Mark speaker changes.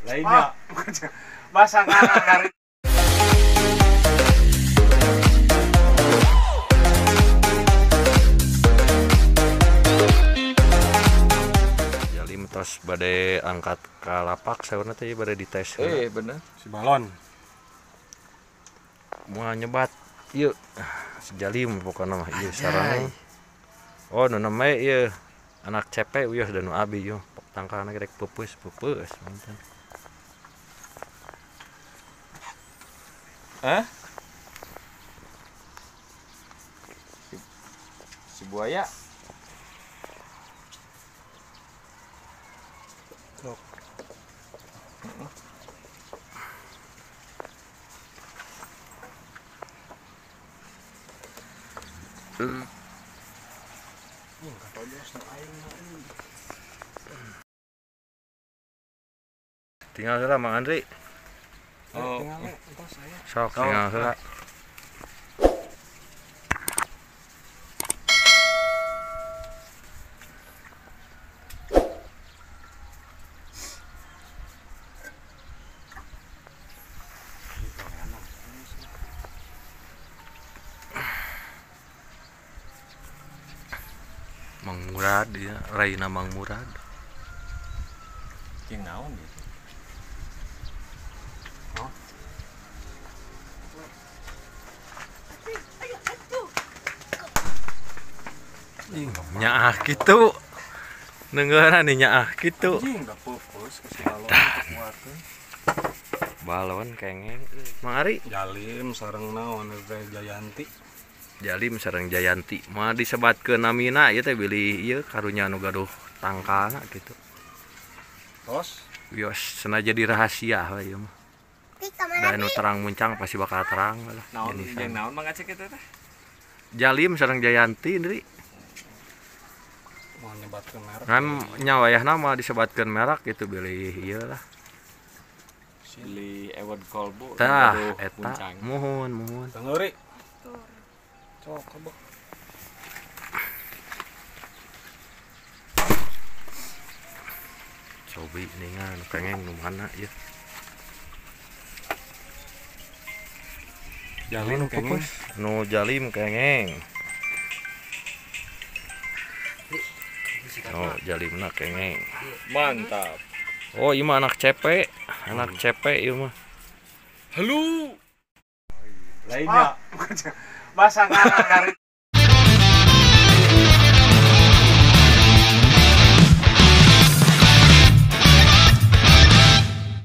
Speaker 1: Lainnya. Masa ngarang.
Speaker 2: Jalim tos bade angkat ka lapak saurna teh bade dites.
Speaker 3: Bener.
Speaker 1: Si balon.
Speaker 2: Moal nyebat ieu. Si Jalim pokona mah ieu sarana. Oh, nu namanya ieu anak CP uyah dan nu abi ieu. Tangkalna rek peupeus-peupeus mantap.
Speaker 3: Hah? Si buaya.
Speaker 1: Loh.
Speaker 2: Tinggal heula Mang Andri.
Speaker 3: Oh,
Speaker 2: sok tinggal heula. Mang Murad ya, Raina Mang Murad.
Speaker 3: Jeung naon gitu.
Speaker 2: Nyaah kitu. Neunggeunan nih nyaah kitu.
Speaker 1: Anjing da peupeus ke si balon kuatkeun.
Speaker 2: Balon kengeng. Mang Ari
Speaker 1: Jalim sareng naon teh Jayanti.
Speaker 2: Jalim sareng Jayanti. Moal disebatkeun namina ieu teh bilih ieu karunya anu gaduh tangkalna kitu.
Speaker 1: Tos
Speaker 2: wios senajan jadi rahasia we ieu mah. Da anu terang muncang pasti bakal terang lah.
Speaker 3: Naon jeung naon Mang Aceh kitu teh?
Speaker 2: Jalim sareng Jayanti Indri.
Speaker 1: Mau nyebatkeun merek.
Speaker 2: Kan nya wayahna mah disebatkeun merek gitu bilih ieu lah.
Speaker 3: Bilih Ewon Kolbu.
Speaker 2: Tah eta muhun muhun.
Speaker 1: Tengeuri. Cok kabeh.
Speaker 2: Cobi ningan kengeng nu mana ieu.
Speaker 1: Jalim kengeng.
Speaker 2: Nu Jalim kengeng. Oh, Jalimna kengeng.
Speaker 3: Mantap.
Speaker 2: Oh, ieu mah anak CP, anak CP ieu mah.
Speaker 3: Halo.
Speaker 1: Lainnya. Masa ngarang.